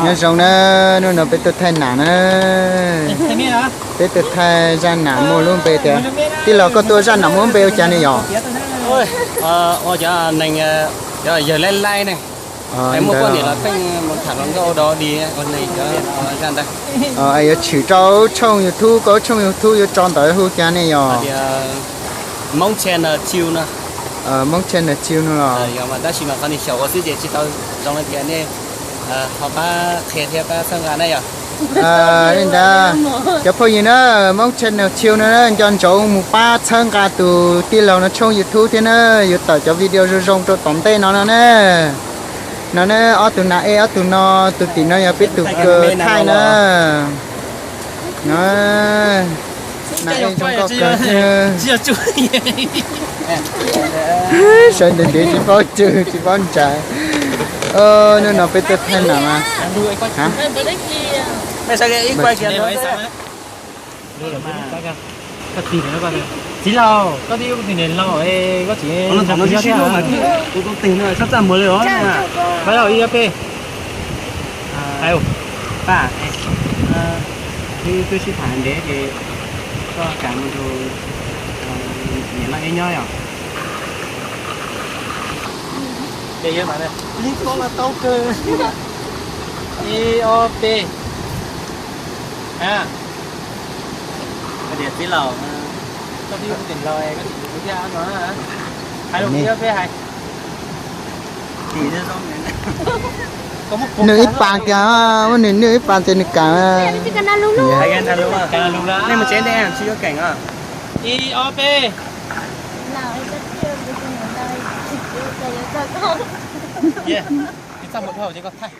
Nyob zoo na, hnub no peb tuaj thaij nam na. Peb tuaj thaij zaj nam muaj lub npe tias, tij laug koj tuaj zaj nam muaj lub npe ua cas ne yom? Ua cov neeg, cov yawg laib laib ne, muaj poj niam los pheej mus tham hluas nkauj ua dog ua dig ua neeg cov zaj ntawd. Yuav tshwm rau tshooj YouTube, koj tshooj YouTube yuav tso ntawv hu cas ne yom? Hmoob Channel Chill no. Hmoob Channel Chill no los? Yog mas tab sis mas qhov nej xyaum ua xwb ces tsis tau zoo li tias nej ho pab qhia thiab pab txhawb nqa na yom. Li ntawd, cov phooj ywg na, Hmoob Channel Chill no na, nco ntsoov mus pab txhawb nqa tus tij laug no tshooj YouTube thiab na, yuav tawm cov video zoo zoo rau tom ntej no no na. No na, ob tug nas ej ob tug no, tus tim no yog peb tus kws thaij na. No, nas ej zoo nkauj kawg. Sawv ntev ntev tsis paub tsw tsis paub ntsws. Hnub no peb tuaj thaij nam mas, txiv laus, koj twb yog tus niam laus, koj tsis nrog kuv nyob thiab. Pab laus ib ob peb. Pab, twb sib tham ntev ces koj kam mus nrog niam laus ib nyob yom? Ib ob peb. Hais tias txiv laus, koj twb yog tus niam laus, koj tsis nrog kuv nyob no, hais rau kuv ib ob peb hais. Nws ib pas kiag, muab nws nws ib pas ces nws kam. Nej mus tsev ntej tsis yuav keem os. Ib ob peb. Txaj muag dhau ces koj thaij.